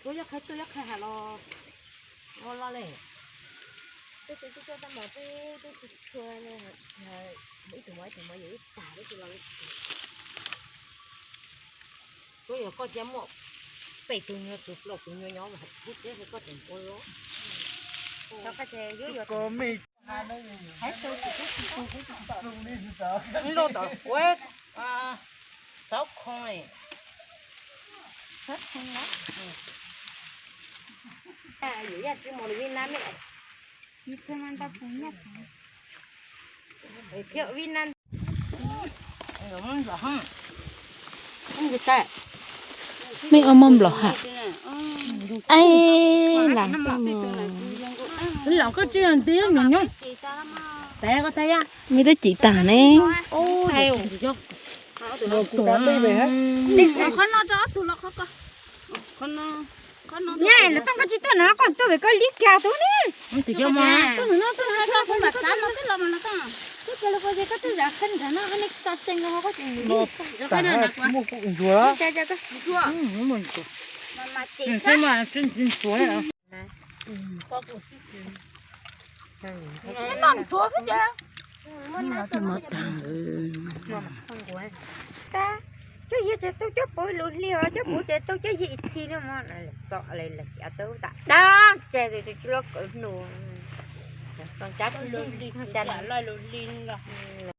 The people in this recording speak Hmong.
Kuv yog qhia tuaj yog qhia has los ua lo le. Tej tus tuaj tuaj tab mas peb tub tsis tshua, ib tug mov ib tug mov yog ib tag peb tsis los. Kuv yog koj cia muaj peb tus nyuag tus plaub tus nyuag nyob mas kuv teb koj tseem ua los. Lub tom kuv xauv khoo li. Yus yaj tsis mus li Vib Nab ne. Thiab Vib Nab. Mej ua moj nplaum ham. Ai, lam los koj tsis yog nti nws nyob. Mej twb cim tag ne. Qhov no rau ob tug los qhov ko. Nyab, lawv tau koj tsis tuaj no koj tuaj pem koj li kiag tub ne. Tus cov mos. Koj tus no tuaj no, koj tus no tuaj no, koj tus no tuaj no, koj tus no tuaj no, koj tus no tuaj no, koj tus no tuaj no, koj tus no tuaj no. Cov yig ces tau cov puv lus hli os, cov puv ces tau cov yig ib txhis no mog, txom le le tau tas dab tsi tsis loj kawg nus. Tau cab lus hli, cab lus hli los.